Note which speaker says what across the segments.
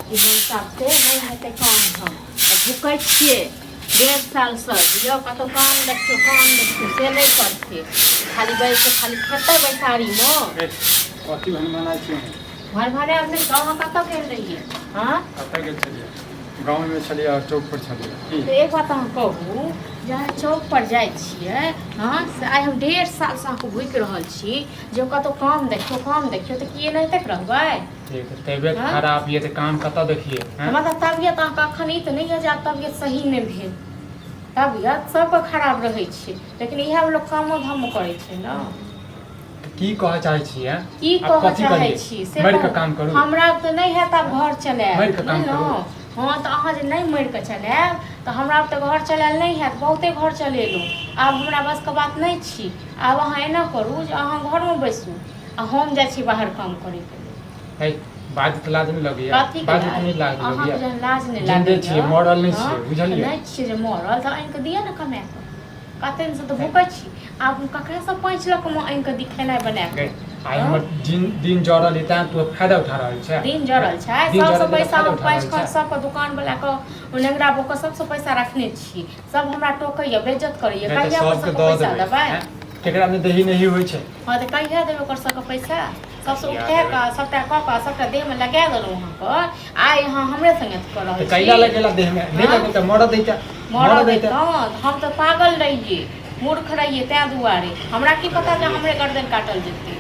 Speaker 1: ई मनसाके नहि हेतै काम धाम आ भुकै छियै 1.5 सालसँ यौ कतहु काम देखियौ, काम देखियौ, से नहि करतै। खाली बैस कऽ खाली खेतै बैसारीमे।
Speaker 2: कथी भनभनाइ छियै?
Speaker 1: घर भाड़े नहि। अहाँ कतऽ गेल रहियै? हँ,
Speaker 2: कतऽ गेल छलियै? गाँवमे छलियै आओर चौक पर छलियै की।
Speaker 1: तऽ एक बात अहाँ कहू जे अहाँ चौक पर जाइ छियै। हँ, से आइ हम 1.5 सालसँ अहाँके भुकि रहल छी जे कतहु काम देखियौ, काम देखियौ, तऽ की एनाहिते रहबै?
Speaker 2: ठीक, तबियत
Speaker 1: हँ?
Speaker 2: खराब यऽ तऽ काम कतऽ देखियै, हँ?
Speaker 1: हमरा तऽ तबियत अहाँके अखन ई तऽ नहि यऽ जे आब तबियत सही नहि भेल। तबियत सबके खराब रहै छै, लेकिन इएह लोक कामो धामो करै छै ने।
Speaker 2: तऽ की कहऽ चाहै छियै?
Speaker 1: की
Speaker 2: आब
Speaker 1: कहऽ
Speaker 2: कथी
Speaker 1: चाहै
Speaker 2: करियै?
Speaker 1: छी से
Speaker 2: मरि कऽ
Speaker 1: कहू।
Speaker 2: काम करू?
Speaker 1: हमरा तऽ नहि हैत आब घर चलायब।
Speaker 2: मरि कऽ काम
Speaker 1: बुझलहुँ?
Speaker 2: करू?
Speaker 1: हँ, तऽ अहाँ जे नहि मरि कऽ चलायब तऽ हमरा आब तऽ घर चलायल नहि हैत। बहुते घर चलेलहुँ, आब हमरा बसके बात नहि छी। आब अहाँ एना करू जे अहाँ घरमे बैसू आ हम जाइ छी बाहर काम करैके लेल।
Speaker 2: है, बाजैत तऽ लाज नहि लगैया?
Speaker 1: कथीके
Speaker 2: बाजैत
Speaker 1: लाज?
Speaker 2: नहि लाज
Speaker 1: अहाँके
Speaker 2: लगैया?
Speaker 1: जहन लाज नहि
Speaker 2: जिन्दे
Speaker 1: लागैया
Speaker 2: छियै, मरल नहि
Speaker 1: हँ
Speaker 2: छियै,
Speaker 1: तऽ
Speaker 2: बुझलियै?
Speaker 1: नहि छियै जे मरल तऽ आनि कऽ दिअ ने कमाए कऽ। कते दिनसँ तऽ भूकै छी, आब हम ककरासँ पैंच लऽ कऽ आनि कऽ दी खेनाइ बना
Speaker 2: गै
Speaker 1: कऽ?
Speaker 2: आइ
Speaker 1: हँ
Speaker 2: हमर दिन दिन जरल यऽ तैं तू फायदा उठा रहल छै।
Speaker 1: दिन जरल छै।
Speaker 2: दिन
Speaker 1: सबसँ
Speaker 2: जरल यऽ तऽ
Speaker 1: पैसा
Speaker 2: फायदा
Speaker 1: हम
Speaker 2: उठा
Speaker 1: पैंच
Speaker 2: रहल
Speaker 1: कऽ
Speaker 2: छै।
Speaker 1: सबके दुकान वला के, ओ नेंगरा बोके सबसँ पैसा रखने छी। सब हमरा टोकैया, बेइज्जत करैया।
Speaker 2: नहि तऽ
Speaker 1: कहिया ओकर
Speaker 2: सबके
Speaker 1: सबके
Speaker 2: दऽ
Speaker 1: पैसा
Speaker 2: देबै।
Speaker 1: देबै?
Speaker 2: हैं? केकरा नहि दही नहि होइ छै।
Speaker 1: हँ, तऽ कहिया देबै ओकर सबके पैसा? सबसँ
Speaker 2: कहिया
Speaker 1: उठा
Speaker 2: देबै?
Speaker 1: कऽ सबटा कऽ कऽ सबटा देहमे लगा देलहुँ अहाँके, आइ अहाँ हमरे संगे कऽ
Speaker 2: तऽ
Speaker 1: रहल
Speaker 2: कैला
Speaker 1: छी।
Speaker 2: लगेला देहमे नहि
Speaker 1: हँ
Speaker 2: लगेता, मरऽ दैता।
Speaker 1: मरऽ
Speaker 2: मरऽ दैता।
Speaker 1: दैतहुँ? हम तऽ पागल रहियै, मूर्ख रहियै, ताहि दुआरे हमरा की पता जे हमरे गर्दन काटल जेतै।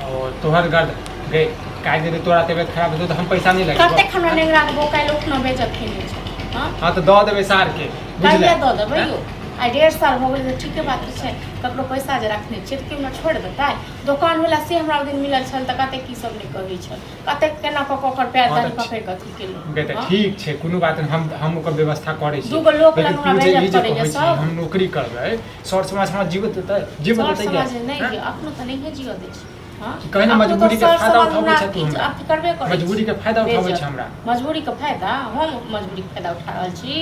Speaker 2: ओ तोहर गर्द गै काटि देतै। तोरा तबियत खराब हेतौ तऽ हम पैसा नहि लगेबौ?
Speaker 1: कतेक हमरा नेंगराके बोकाइल उठना बेइज्जत केने छै। हँ
Speaker 2: हँ, तऽ दऽ देबै सारके, बुझले?
Speaker 1: कहिया दऽ देबै
Speaker 2: हैं?
Speaker 1: यौ? आइ 1.5 साल भऽ गेलै तऽ ठीके बात छै। ककरो पैसा जे रखने छियै तऽ केओ हमरा छोड़ि देतै? दोकानवला से हमरा ओहि दिन मिलल छल तऽ कतेक की सब नहि कहै छल, कतेक केना कऽ कऽ ओकर पैर
Speaker 2: हँ
Speaker 1: दाढ़ी
Speaker 2: तऽ
Speaker 1: पकड़ि कऽ अथी केलहुँ।
Speaker 2: गै तऽ
Speaker 1: हँ
Speaker 2: ठीक छै, कोनो बात नहि, हम ओकर व्यवस्था करै छी।
Speaker 1: दूगो लोक लग
Speaker 2: लेकिन
Speaker 1: हमरा
Speaker 2: तू जे ई
Speaker 1: बेइज्जत
Speaker 2: जे
Speaker 1: करैए
Speaker 2: कहै छी
Speaker 1: सब।
Speaker 2: हम नौकरी करबै, सर समाज हमरा जीवत देतै? जीवत
Speaker 1: सर
Speaker 2: देतै गै?
Speaker 1: समाज नहि
Speaker 2: हैं?
Speaker 1: यऽ, अखनो तऽ नहिए जियऽ दै छै। हँ,
Speaker 2: कि कहीं ने
Speaker 1: अखनो तऽ
Speaker 2: मजबूरीके
Speaker 1: सर
Speaker 2: फायदा
Speaker 1: समाज
Speaker 2: उठाबै
Speaker 1: हमरा
Speaker 2: छै तू
Speaker 1: किछु
Speaker 2: हमरा।
Speaker 1: अथी करबे करै छै।
Speaker 2: मजबूरीके फायदा उठाबै छै
Speaker 1: बेइज्जत
Speaker 2: हमरा।
Speaker 1: मजबूरीके फायदा? हम मजबूरीके फायदा उठा रहल छी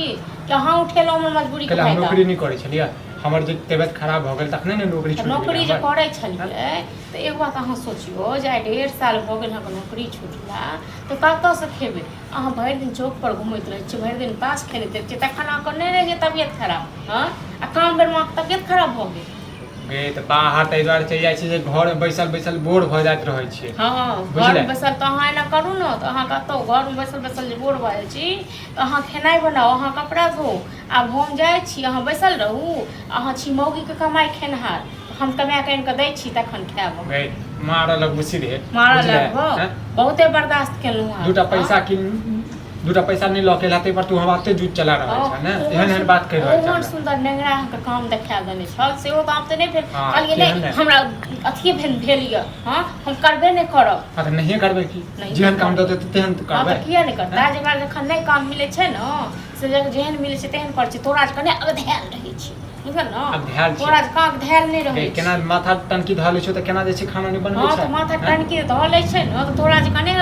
Speaker 1: कि अहाँ उठेलहुँ हमर मजबूरीके
Speaker 2: कैला हम
Speaker 1: फायदा?
Speaker 2: नौकरी नहि करै छलियै? हमर जे तबियत खराब भऽ गेल तखने ने नौकरी
Speaker 1: तऽ
Speaker 2: छूटि गेलै
Speaker 1: नौकरी जे
Speaker 2: हमर।
Speaker 1: करै
Speaker 2: हैं?
Speaker 1: छलियै तऽ एक बात अहाँ सोचियौ जे आइ 1.5 साल भऽ गेल अहाँके नौकरी छुटला, तऽ कतऽसँ खेबै? अहाँ भरि दिन चौकपर घुमैत रहै छियै, भरि दिन ताश खेलैत रहै छियै, तखन अहाँके नहि रहै तबियत खराब? हँ, आ काम बेरमे अहाँके तबियत खराब भऽ गेल।
Speaker 2: गे तऽ बाहर ताहि दुआरे चलि जाइ छी जे घरमे बैसल बैसल बोर भऽ जाइत रहै छियै।
Speaker 1: हँ,
Speaker 2: बुझले?
Speaker 1: घरमे बैसल तऽ अहाँ एना करू ने तऽ अहाँ कतहु घरमे बैसल बैसल जे बोर भऽ जाइ छी तऽ अहाँ खेनाइ बनाउ, अहाँ कपड़ा धोउ। आब हम जाइ छी, अहाँ बैसल रहू। अहाँ छी मौगीके कमाइ खेनहार, हम कमा कऽ आनि कऽ दै छी तखन खायब अहाँ।
Speaker 2: गै, मारऽ लगबू सीधे।
Speaker 1: मारऽ
Speaker 2: बुझले?
Speaker 1: लगबो?
Speaker 2: हैं?
Speaker 1: बहुते बर्दाश्त केलहुँ हँ।
Speaker 2: दूटा पैसा कि दूटा पैसा नहि लऽ के एला ताहि पर तू हमरा एते जूझ चला रहल छह ने? एहन एहन बात कहि रहल छह
Speaker 1: ओहन
Speaker 2: हमरा।
Speaker 1: सुन्दर नेंगरा अहाँके काम देखा देने छल, सेहो तऽ आब तऽ नहि भेल।
Speaker 2: हँ,
Speaker 1: कहलियै
Speaker 2: केहन
Speaker 1: नहि
Speaker 2: ने?
Speaker 1: हमरा अथिये भेल भेल यऽ। हँ, हम करबे नहि करब।
Speaker 2: हँ, तऽ नहिए करबै की?
Speaker 1: नहिए
Speaker 2: जेहन काम
Speaker 1: करबै।
Speaker 2: देतै तेहन
Speaker 1: हँ,
Speaker 2: करबै।
Speaker 1: तऽ किया नहि करतै?
Speaker 2: हैं?
Speaker 1: जकरा जखन नहि काम मिलै छै ने, से जेहन मिलै छै तेहन करै छै। तोरा जकाँ नहि अगधेल रहै छै, बुझल ने?
Speaker 2: अगधेल छै।
Speaker 1: तोरा जकाँ अगधेल नहि रहै
Speaker 2: गै,
Speaker 1: छै।
Speaker 2: केना माथा टनकी धऽ लै छौ तऽ केना जे छै खाना नहि बनबै
Speaker 1: हँ
Speaker 2: छै?
Speaker 1: तऽ माथा
Speaker 2: हैं?
Speaker 1: टनकी धऽ लै छै ने तऽ तोरा जकाँ नहि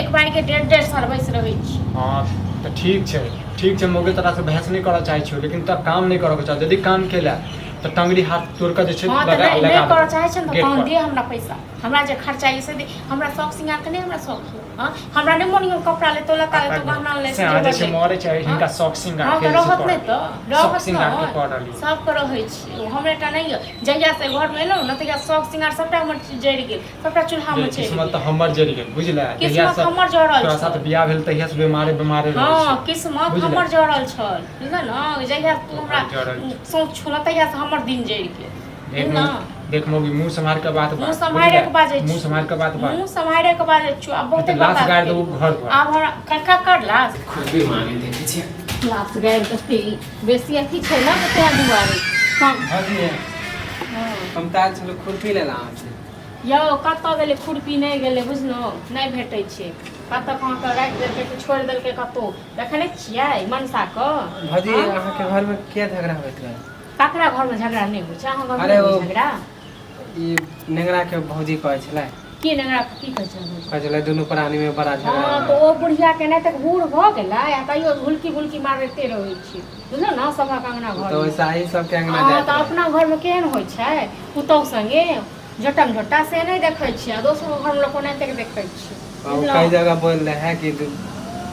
Speaker 1: एक बारके 1.5-1.5 साल बैस रहै छी।
Speaker 2: हँ, तऽ ठीक छै, ठीक छै मौगी, तोरासँ बहस नहि करऽ चाहै छियौ, लेकिन तोरा काम नहि करऽके चाह। यदि काम केला तऽ टंगरी हाथ तोड़ि कऽ जे छै
Speaker 1: हँ, तऽ
Speaker 2: लगा
Speaker 1: नहि
Speaker 2: लगा
Speaker 1: नहि करऽ
Speaker 2: देबौ
Speaker 1: चाहै छै ने तऽ
Speaker 2: गेट
Speaker 1: तहन
Speaker 2: पर।
Speaker 1: दे हमरा पैसा, हमरा जे खर्चा यऽ से दे। हमरा शौक सिंगारके नहि हमरा शौक यऽ? हँ, हमरा नहि मोन यऽ कपड़ा लेतो, लत्ता लेतो, गहना ले
Speaker 2: से अहाँ जे
Speaker 1: जेवर
Speaker 2: छै
Speaker 1: ले।
Speaker 2: मरै छै।
Speaker 1: हँ
Speaker 2: हिनका शौक सिंगार
Speaker 1: हँ
Speaker 2: के
Speaker 1: तऽ
Speaker 2: जे छै
Speaker 1: रहत नहि
Speaker 2: पड़ल
Speaker 1: तऽ
Speaker 2: शौक
Speaker 1: रहत
Speaker 2: सिंगार के
Speaker 1: नहि
Speaker 2: पड़ल यऽ।
Speaker 1: सबके रहै छै, ओ हमरे टा नहि यऽ। जहियासँ घरमे एलहुँ ने तहिया शौक सिंगार सबटा हमर जरि गेल, सबटा चूल्हामे
Speaker 2: गे
Speaker 1: चलि
Speaker 2: किस्मत
Speaker 1: गेल।
Speaker 2: तऽ हमर जरि गेल, बुझले?
Speaker 1: किस्मत
Speaker 2: जहियासँ
Speaker 1: हमर जरल
Speaker 2: तोरा साथ
Speaker 1: छल।
Speaker 2: बियाह भेल तहियासँ बेमारे बेमारे रहै
Speaker 1: हँ
Speaker 2: छी।
Speaker 1: किस्मत
Speaker 2: बुझले?
Speaker 1: हमर जरल छल, बुझल ने? जहिया तू हमरा
Speaker 2: तोहर जरल छौ।
Speaker 1: सोच छुलह तहियासँ हमर दिन जरि गेल।
Speaker 2: देख
Speaker 1: बुझल
Speaker 2: मौगी, देख मौगी, मुँह सम्हारि कऽ बात
Speaker 1: मुँह
Speaker 2: बाज,
Speaker 1: सम्हारे
Speaker 2: बुझले?
Speaker 1: के बाजै
Speaker 2: मुँह
Speaker 1: छी।
Speaker 2: सम्हारि कऽ बात बाज।
Speaker 1: मुँह सम्हारे के बाजै छी। आब
Speaker 2: नहि
Speaker 1: बहुते
Speaker 2: तऽ लाश
Speaker 1: बर्दाश्त
Speaker 2: गाड़ि देबौ
Speaker 1: केलियै।
Speaker 2: घर पर।
Speaker 1: आब हमरा ककर कर लाश?
Speaker 3: खुरपी मांगे देखै छियै।
Speaker 1: लाश गाड़ि देतै, बेसी अथी छै ने तऽ तें दुआरे कम।
Speaker 3: भौजी,
Speaker 1: हँ
Speaker 3: हम तऽ आयल छलहुँ खुरपी लै लए अहाँसँ।
Speaker 1: यौ, कतऽ गेलै खुरपी? नहि गेलै, बुझलहुँ? नहि भेटै छै। कतऽ कहाँ राखि देलकै कि छोड़ि देलकै कतहु, देखै नहि छियै मनसाके?
Speaker 3: भौजी,
Speaker 1: हँ
Speaker 3: अहाँके घरमे किया झगड़ा होइत रहै?
Speaker 1: ककरा घरमे झगड़ा नहि होइ छै? अहाँ घरमे
Speaker 3: अरे
Speaker 1: नहि होइ
Speaker 3: ओ
Speaker 1: झगड़ा?
Speaker 3: ई नेंगराके भौजी कहै छलै।
Speaker 1: की नेंगरा की कहै छै भौजी?
Speaker 3: कहै छलै दुनू प्राणीमे बड़ा झगड़ा
Speaker 1: हँ,
Speaker 3: होइ।
Speaker 1: तऽ ओ बुढ़िया के नहि तक बूढ़ भऽ गेलै आ तैयो हुलकी बुलकी मारिते रहै छै, बुझलौ ने, सभक अङ्गना
Speaker 3: ओ तऽ
Speaker 1: घरमे।
Speaker 3: वैसा ही सबके अंगना
Speaker 1: हँ,
Speaker 3: जाइत
Speaker 1: तऽ
Speaker 3: रहै।
Speaker 1: अपना घरमे केहन होइ छै पुतहु सङ्गे झोटम झोटा, से नहि देखै छियै, आ दोसरो घरमे लोक ओनाहिते देखै छियै।
Speaker 3: ओ
Speaker 1: बुझलहुँ?
Speaker 3: कई जगह बोल रहे है कि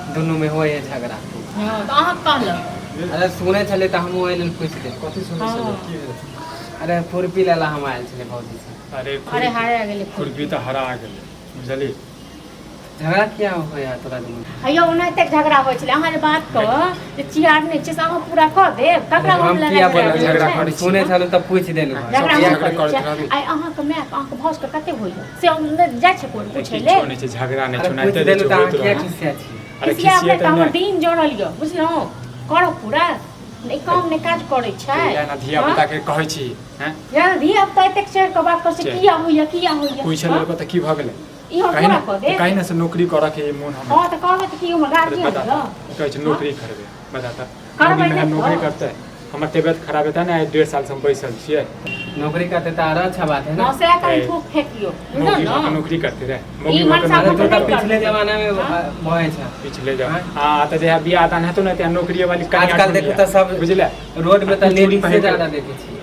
Speaker 3: दुनू में होय है झगड़ा।
Speaker 1: हँ, तऽ अहाँ कहलक।
Speaker 3: अरे सुनै छलै तऽ हमहूँ ओहि लेल पूछि देब।
Speaker 2: कथी सुनै
Speaker 1: हँ।
Speaker 2: छलियै? की भेलै?
Speaker 3: अरे खुरपी लै लए हम आयल छलै भौजी से।
Speaker 2: अरे
Speaker 1: अरे हारे गेलै।
Speaker 2: खुरपी तऽ हरा गेलै, बुझली?
Speaker 3: झगड़ा किया होय है तोरा दुनू?
Speaker 1: हैयो, ओनाहिते झगड़ा होइ छलै। अहाँ जे बात कह जे चियार नहि छै से अहाँ पूरा कऽ देब ककरा?
Speaker 3: हम
Speaker 1: हम लड़ाइ
Speaker 3: किया
Speaker 1: झगड़ा
Speaker 3: बोलबै?
Speaker 1: होइ
Speaker 2: झगड़ा
Speaker 1: छै?
Speaker 2: करै छी।
Speaker 3: सुनै छलहुँ तऽ पूछि देलहुँ।
Speaker 1: झगड़ा
Speaker 2: झगड़ा
Speaker 1: हम करै
Speaker 2: करैत
Speaker 1: छियै।
Speaker 2: रहबी।
Speaker 1: आइ अहाँके मायके, अहाँके भाउजके कते होइया से हम नहि जाइ छै कोइ पूछै
Speaker 2: किछो
Speaker 1: लेल।
Speaker 2: नहि छै, झगड़ा नहि
Speaker 3: अरे
Speaker 2: छै,
Speaker 3: पूछि
Speaker 2: ओनाहिते जे
Speaker 3: देलहुँ
Speaker 2: छै
Speaker 3: तऽ अहाँ
Speaker 2: होइत
Speaker 3: किया
Speaker 2: रहै।
Speaker 3: खिसिया छी?
Speaker 2: अरे
Speaker 1: खिसिया
Speaker 2: खिसिए
Speaker 1: तऽ
Speaker 2: तऽ
Speaker 1: हमर
Speaker 2: नहि।
Speaker 1: दिन जड़ल यऽ, बुझलहुँ? करब पूरा नहि, काम नहि काज करै छै।
Speaker 2: एना धिया पुता के कहै छी हैं?
Speaker 1: यार, धिया पुता एतेक चढ़ि कऽ बात करै छै।
Speaker 2: चल।
Speaker 1: किया होइया, किया होइया?
Speaker 2: पूछ
Speaker 1: हँ?
Speaker 2: लेलको तऽ की भऽ गेलै?
Speaker 1: ई हम
Speaker 2: कही
Speaker 1: पूरा
Speaker 2: ने
Speaker 1: कऽ देब।
Speaker 2: कही ने से नौकरी करऽ के मोन हमरा।
Speaker 1: हँ, तऽ कहबै तऽ की हमर
Speaker 2: अरे
Speaker 1: गार्जियन
Speaker 2: बता
Speaker 1: यऽ?
Speaker 2: तऽ, कहै छै नौकरी करबै, बता तऽ।
Speaker 1: करबै
Speaker 2: मौगी
Speaker 1: नहि
Speaker 2: में नौकरी
Speaker 1: तऽ।
Speaker 2: करतै? हमर तबियत खराब हेतै ने, आइ 1.5 साल से हम बैसल छियै।
Speaker 3: नौकरी करते तऽ आरो अच्छा बात है ना।
Speaker 1: हँ, सएह कनि
Speaker 2: ए,
Speaker 1: थूक फेकियौ, बुझलहुँ
Speaker 2: मौगी भऽ कऽ
Speaker 1: ने?
Speaker 2: नौकरी करते रे? मौगी भऽ कऽ
Speaker 1: मनसा
Speaker 3: अरे
Speaker 2: नौकरी
Speaker 3: तो तऽ
Speaker 2: करतै?
Speaker 3: पिछले जमाना में भए छै।
Speaker 2: पिछले जाओ।
Speaker 3: हाँ?
Speaker 2: हाँ, तऽ जहिया बियाह दान हेतौ ने, तहिया नौकरी वाली कनिया
Speaker 3: आजकल देखू तऽ सब
Speaker 2: बुझले?
Speaker 3: रोड में तऽ
Speaker 2: चूड़ी
Speaker 3: लेडीज से
Speaker 2: पहिर के-
Speaker 3: ज्यादा देखै छी।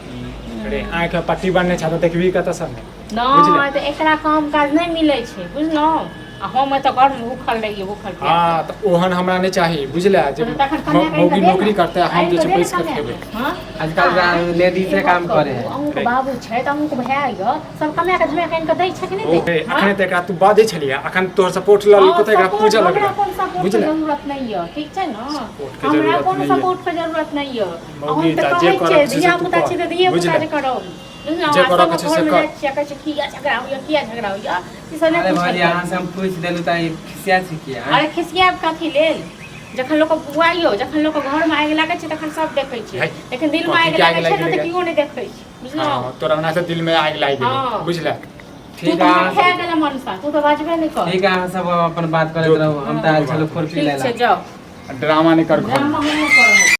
Speaker 2: अरे आँखि में पट्टी बन्हने छै तऽ देखबही कतऽ सब ने, बुझले?
Speaker 1: नहि तऽ एकरा काम काज नहि मिलै छै, बुझलहुँ? आ हम एतऽ घरमे भूखल रहियै, भूखल प्यासल।
Speaker 2: हाँ, तऽ ओहन हमरा नहि चाही, बुझले? जे
Speaker 1: तऽ तखन कमाए कऽ
Speaker 2: मौगी
Speaker 1: आनि कऽ दे
Speaker 2: नौकरी
Speaker 1: ने।
Speaker 2: करतै, हम
Speaker 1: आनि
Speaker 2: जे
Speaker 1: कऽ
Speaker 2: छै
Speaker 1: दे ने
Speaker 2: बैस कऽ
Speaker 1: कमाए
Speaker 2: खेबै।
Speaker 1: कऽ। हँ?
Speaker 3: आजकल लेडीजे
Speaker 1: एक
Speaker 3: काम
Speaker 1: बात
Speaker 3: करे
Speaker 1: कहू,
Speaker 3: है।
Speaker 1: अहूँके बाबू छै तऽ अहूँके भाय यऽ, सब कमाए कऽ धमाए कऽ आनि कऽ दै छै कि नहि
Speaker 2: ओ
Speaker 1: दै?
Speaker 2: हे, अखने तऽ एकरा तू बाजै छलियै, अखन तोहर सपोर्ट लऽ लेलको तऽ एकरा
Speaker 1: सपोर्ट
Speaker 2: पूजऽ
Speaker 1: हमरा
Speaker 2: लगलै।
Speaker 1: कोनो सपोर्ट के
Speaker 2: बुझले?
Speaker 1: जरूरत नहि यऽ, ठीक छै ने?
Speaker 2: सपोर्ट के
Speaker 1: हमरा
Speaker 2: जरूरत
Speaker 1: कोनो
Speaker 2: नहि यऽ।
Speaker 1: सपोर्ट के जरूरत नहि यऽ।
Speaker 2: मौगी
Speaker 1: हम तऽ
Speaker 2: तऽ जे
Speaker 1: कहै
Speaker 2: करऽ
Speaker 1: छियै
Speaker 2: के छै से
Speaker 1: धिया
Speaker 2: तू
Speaker 1: पुता
Speaker 2: कर,
Speaker 1: छै तऽ धिये पुता
Speaker 2: बुझले?
Speaker 1: जे करब, बुझलहुँ?
Speaker 2: जे
Speaker 1: आ
Speaker 2: करऽ के
Speaker 1: सबक
Speaker 2: छै से
Speaker 1: घरमे
Speaker 2: कर।
Speaker 1: जाइ छियै, कहै छै किया झगड़ा होइया, किया झगड़ा होइया, ई सब नहि
Speaker 3: अरे
Speaker 1: पूछल
Speaker 3: भौजी,
Speaker 1: जाइ।
Speaker 3: अहाँ से हम पूछि देलहुँ तऽ ई खिसिया छी किया?
Speaker 1: अरे खिसियाब कथी लेल? जखन लोक बुआइयो, जखन लोक घरमे आगि लागै छै तखन सब देखै छै,
Speaker 2: है,
Speaker 1: लेकिन दिलमे
Speaker 2: कथी
Speaker 1: आगि
Speaker 2: के आगि
Speaker 1: लागै छै
Speaker 2: लागि
Speaker 1: ने तऽ
Speaker 2: गेलै?
Speaker 1: केओ नहि देखै छै, बुझलहुँ?
Speaker 2: हाँ, तोरा ओना से दिल में आगि लागि गेलै।
Speaker 1: हाँ।
Speaker 2: बुझले?
Speaker 1: तू
Speaker 3: ठीक
Speaker 1: तऽ
Speaker 3: है
Speaker 1: हमरा
Speaker 3: अहाँ
Speaker 1: खा
Speaker 3: सब-
Speaker 1: गेलै मनसा, तू तऽ बाजबे नहि कर।
Speaker 3: ठीक है, अहाँ सब अपन बात करैत
Speaker 2: जो-
Speaker 3: रहू, हम तऽ आयल छलहुँ खुरपी
Speaker 1: ठीक
Speaker 3: लै
Speaker 1: छै,
Speaker 3: लए।
Speaker 1: जाउ।
Speaker 2: ड्रामा नहि कर घर।
Speaker 1: ड्रामा हम नहि करब।